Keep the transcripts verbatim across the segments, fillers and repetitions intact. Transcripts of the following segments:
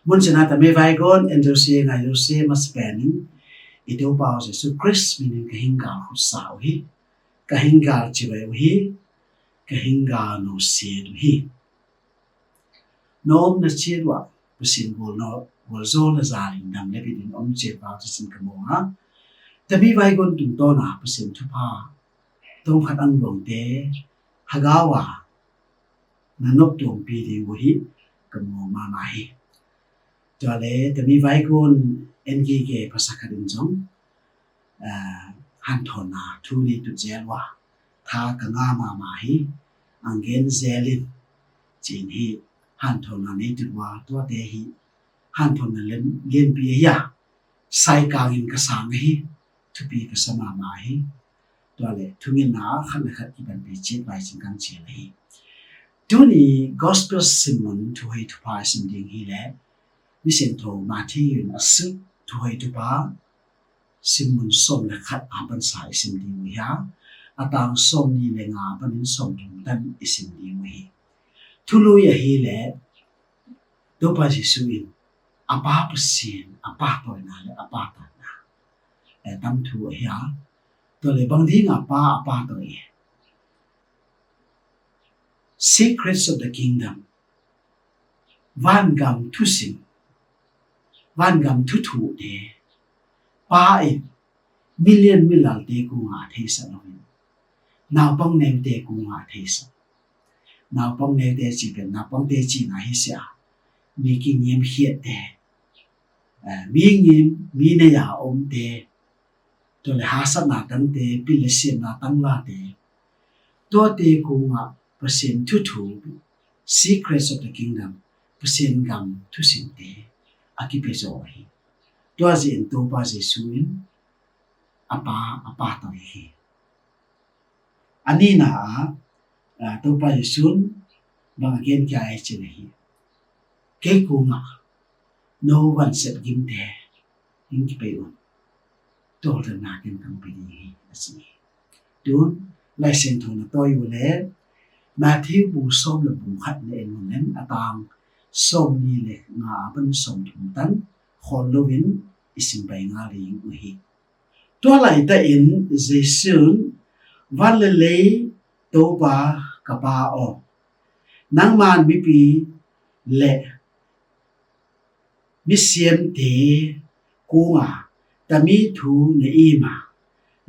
Mun china tami vaigon, en jouse, ngai jouse, masapen in, i Toupa Jesu Christ min in kahin galkhotsah u hi, kahin galchil u hi, kahin galnusia u hi. Na umna cheh uva, Pathen gol na, gol jol na jal in dam le bit in um cheh uva, chachin kamu a. Tami vaigon tungtawn a, Pathen thupha, tong khat ang long te, hagao a, na nop tongpi ding u hi, kamu mama hi. Chule, tami vaigon, en gige phasah khat in jong, ah, hanthona thu nei tu jel uva, tha kanga mama hi, ang gen jel in, chin hi, hanthona nei tu uva, tua te hi, hanthona len, lenpi ahi a, saikang in kasang ahi, thupi kasa mama hi, tua le, thunginna khat le khat kipanpi chet vai chin kang chel ahi. Tuni gospel simmun thu hoi thupha sim ding hi le, Ni Siangthou Matthew in asut thu hoi thupha, simmun som le khat a pansa i sim ding u hi a, atang som ni le nga a pan in som thum tan i sim ding u hi. Thului ahi le, Toupa Jesu in, apa Pathen, apa toina le apa tatna. Eh, tam thu ahi a, tua le bang ding a pa, apa toi. Secrets of the Kingdom. Vangam thusim, vangam thuthu te, pa in, million milal te kong a theisah louvin, naupang neo te kong a theisah. Naupang neo te chi pen, naupang te china hi sia, mi kingim hiat te, eh, mi ngim, mi nei a um te, tua le hahsatna tang te, pil le siamna tang la te, tua te kong a Pathen thuthu, Secrets of the Kingdom, Pathen gam thusim te, akipe jo ahi. Tua jeh in Toupa Jesu in, apa, apa toi hi. Anina a, ah, Toupa Jesun, bang a gen kia e chile hi. Kei kong a, no one set gim te, hing kipe un. Tolthatna ken kang pe ding hi, ati. Tun, Lai Siangthou na toi u le, Matthew bung som le bung khat le en u len, atang som ni le nga a pan som thum tan, khol louvin, i sim pai ngal ding u hi. Tua lai tah in Jesun, van le lei Toupa ka Pa aw, nangman mipi le misiam te kong a tami thu na im a,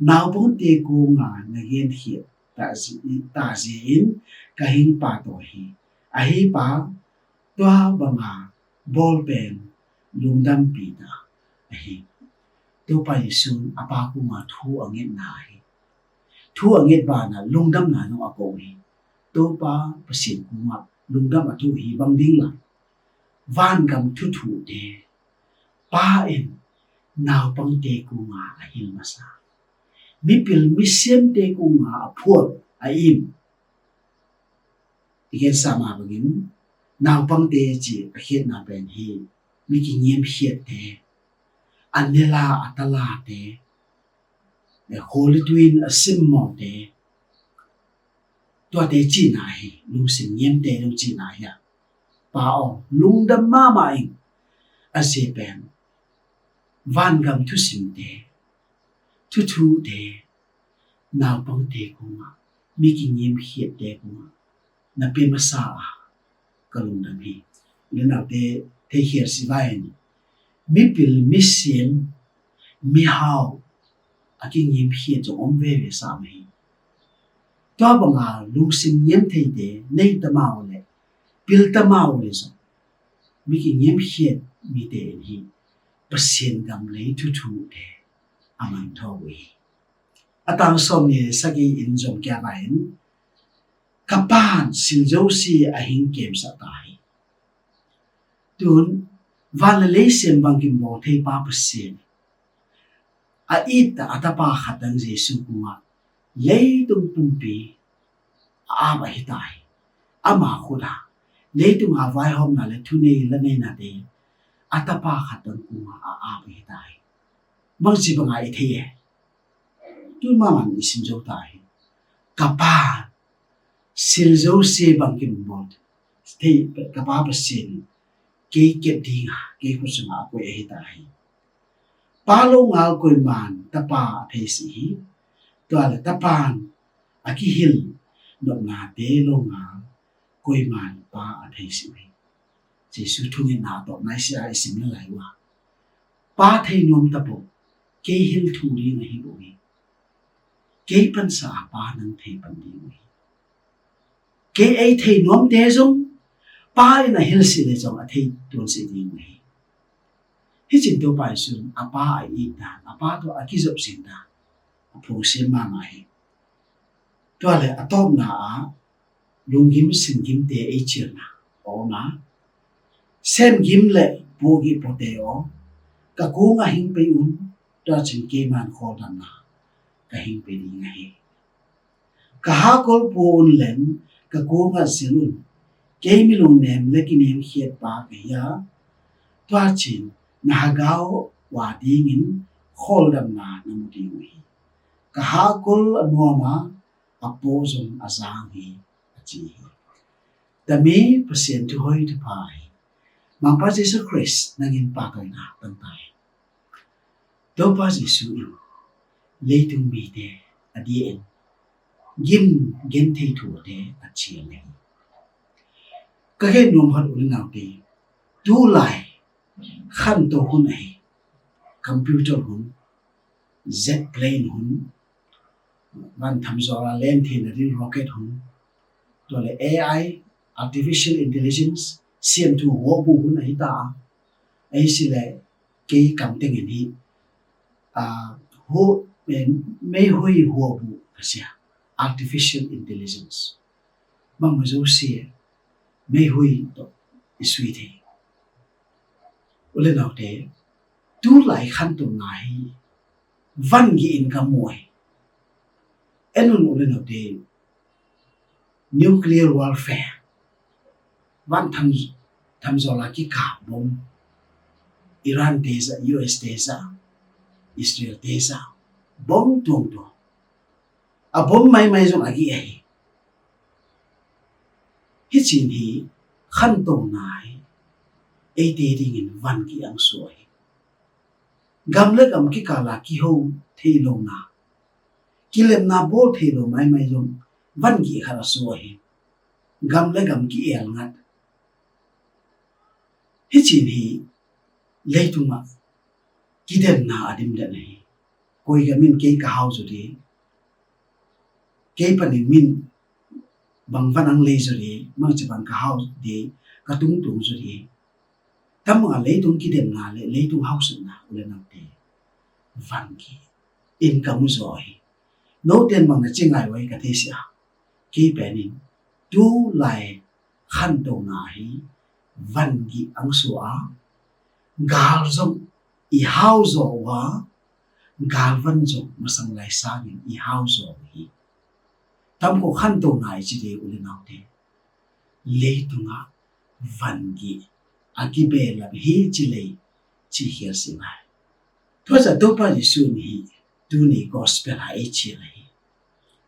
naupang te kong a na gen hiat tah jeh in ka hing pah to hi. Ahi pa, tua bang a bol pen lungdampi tah ahi. Toupa Jesun apa kong a thu angetna ahi. Thu anget bana lungdamna jong ako hi. Toupa Pathen kong a lungdam a thu hi bang ding la. Vangam thuthu te, pa in naupang te kong a ahil masa. Mipil misiam te kong a aphual a im. I gen sa ma bangin, naupang te chi a khiatna pen hi, mi kingim hiat te, a nela a tala te, eh, kholi tuin a sim mo te, tua te china hi, lungsim ngim te lung china hi a. Pa aw, lungdam mama in, a se pen, vangam thusim te, thuthu te, naupang te kong a, mi kingim hiat te kong a, na pe masa a, ka lungdam hi. Le nau te, te hiat si vai ni. Mipil, misiam, mihao, a kingim hiat jong om veve sa ma hi. Tua bang a lungsim ngim thei te, nei ta mau le, pil ta mau le jong. Mi kingim hiat mi te in hi, Pathen gam lei thuthu te, a man tho u hi. Atang som ni le sagi in jong kia vai in, ka pan sil jouse a hing kemsah ta hi. Tun, van le lei sem bang kim bol thei pa Pathen. A it a tapa khat dang Jesu kong a, leitung pumpi a ap ahi ta hi. Ama khut a, leitung a vaihomna le thunei la neina te, a tapa khat dang kong a, a ap ahi ta hi. Bang chi bang a i thei e. Tun mama in i sim jou ta hi. Ka pa, sil jouse bang kim bol thei, ka pa Pathen in, kei kep dinga, kei khut sunga akoi ahi tahi. Pa lou ngal koiman tapa athei sih hi. Tua le tapan akihil nopna te lou ngal koiman pa athei sih hi. Jesu thungetna toh naisih a isim nalai uva. Pa thei nom tapou, kei hil thei ding ahi bou hi. Kei pansa a pa nang thei pan ding u hi. Kei ei thei nom te jong, pa in ahil sih le jong athei tun sih ding u hi. Hichun Toupa Jesun apa a-it dan, apa toh akijop jing dan, aphong sem mama hi. Tua le atopna a, lunggim singgim te ei chilna aum a, semgim le pohgih pote o, ka kong a hing pei un, tua chun keiman kholdamna ka hing pei ding ahi. Ka hakol po un leng, ka kong a jil un, kei mi lungnem le kinem khiat pa kahi a, tua chun na hagao a dingin kholdamna na mu ding u hi. Ka hakol anom a, apoh jong ajang hi, achi hi. Tami Pathen thu hoi thu pha hi. Mangpa Jesu Christ nangin phatthei na tang tai. Toupa Jesu in leitung mite adin gim genthei thu te achian ahi. Ka gen nom khat u le nao te, tulai khantou hun ahi, computer hun, jet plane hun, van tham jol a len theina ding rocket hun, tua le A I, artificial intelligence, siam thu hobu hun ahi ta a, ahi sih le kei kam teng in hi, ah, ho, eh, meihui hobu ka sia, artificial intelligence. Bangma jouse, meihui toh isui thei. U le nao te, tulai khantouna hi, van gih in ka mu hi. En un u le nao te, nuclear warfare. Van tham, tham jol a kikap bomb. Iran te jah, U S te jah, Israel te jah. Bomb tuang tuang. Abomb maimai jong agih ahi. Hichun hi khantouna hi eite dingin van gih angsuh ahi. Gam le gam kikal a kihou thei louna, kilemna bol thei lou maimai jong van gih khat asuh ahi. Gam le gam ki-el ngat. Hichun hi leitung a kidemna adim den ahi. Koi gam in kei ka hao jo di, kei pan in min bang van ang lei jo di, bangchi bang ka hao di, ka tung tung jo di. Tam bang a leitung kidemna le leitung hausatna u le nao te, van gih in ka mu jo hi. Nou ten bang na chi ngai uve ka thei sih a, kei pen in tulai khantouna hi van gih angsuh a, gal jong i hao jo uva, galvan jong masang lai sangin i hao jo u hi. Tam khat khantouna i chi di u le nao te, leitung a van gih akibelap hi chi lei chi khel sih ngai. Tua chu Toupa Jesu in hi tuni gospel a eichil ahi.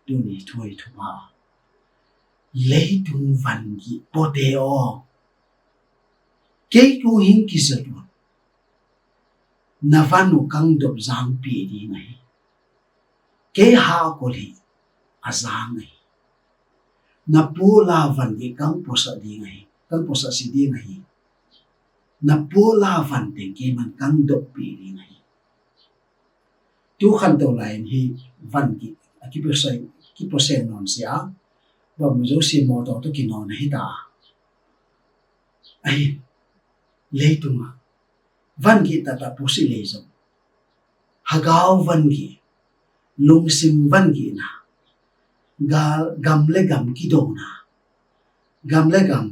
Tuni thu hoi thu pha. Leitung van gih pote o, kei kong hing kijot un, na van u kang dop jang pi ding ahi. Kei hakol hi ajang ahi. Na pola van gih kang posah ding ahi, kang posah sih ding ahi. Na pola van teng keiman kang dop pi ding ahi. Tu khantou lai in hi van gih akiposah, kiposah non sih a, bangma jouse motor toh kinon ahi ta. Ahi, leitung a van gih tah tah posah lei jong, hagao van gih, lungsim van gihna, gal, gam le gam kidouna, gam le gam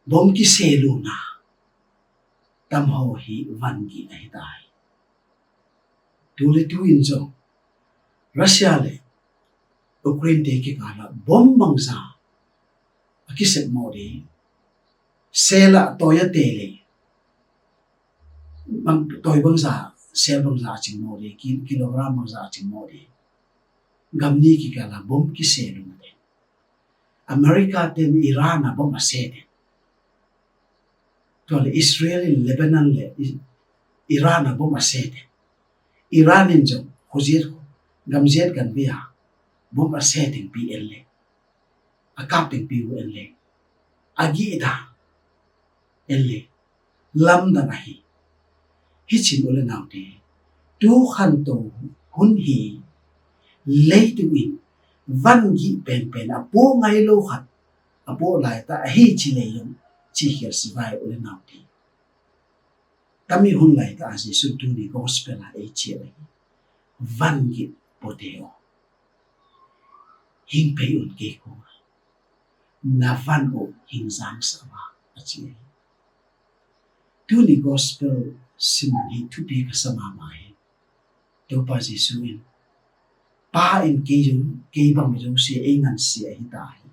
bomb kiseluna, tam ho hi van gih ahi tai. Tu le tu in jong Russia le Ukraine te kikal a bomb bangja akisep mo di, sel a toi a te le, bang, toi bangja, sel bangja aching mo di, ki-, kilogram bangja aching mo di. Gam ni kikal a bomb kiseluna te. America ten Iran a bomb ase te. Tua le Israel in Lebanon le I-, Iran a bomb a set e. Iran in jong, Houthi gam jet kan bia, bomb a setting pi en le. A kap ding pi u en le. A gih da. En le. Lamdang ahi. Hichin u le nau te. Tu khan to hun hi. Leitung in. Van gih pen pen a po ngai lo khat. A po lai ta ahi chi le yong. Chi hial si vai u le nau te. Tami hun lai ta a Jesu tuni gospel a ei chia lai. Van gih po te o. Hing pei un kei ko. Na van o hing jang sa va a chi. Tuni gospel sim hi thupi ka sa mama hi. Topa Jesu in. Pa in kei jong, kei bang jong si ei ngan si ahi ta hi.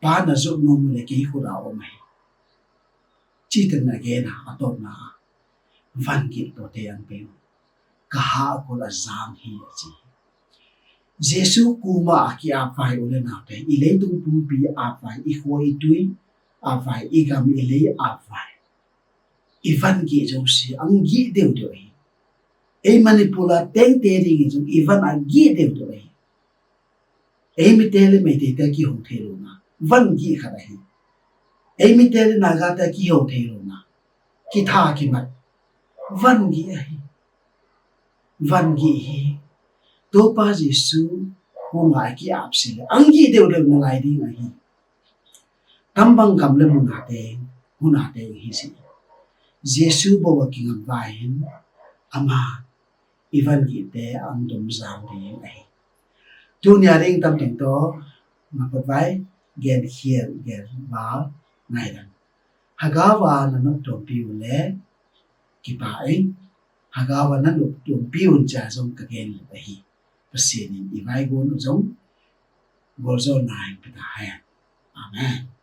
Pa na jot nom le kei khu da om ahi. Chi ten na gen a, a tawpna a. Van gih po te ang pe u. Ka ha kol a jang hi a chi. Jesu kuma a ki ap vai u le nau te. I leitung pumpi ap vai, i kho i tui ap vai, i gam i lei ap vai. I van gih jong si, ang gih deu deu hi. Ei Manipur a teng te ding jong, i van a gih deu deu hi. Ei mite le Meitei te kihou thei lo na. Van gih khat ahi. Ei mite le Naga te kihou thei lo na. Kitha kimat. Van gih ahi. Van gih hi. Topa Jesu hunga ki ap si le. Ang gih deu deu na lai ding ahi. Tambang gam le mun a te, hun a te hi si. Jesu bo wa kingam vai hin. Ama i van gih te ang dom jang ding ahi. Tunia ding tam teng to, na pat vai, gen hial, gen val, ngai dan. Hagawa na nop tuampi u le, kipa ing. Hagawa na nop tuampi un cha jong ka gen le ahi. Pasian in i vai gon u jong, gol jol na ing pita hai. Amen.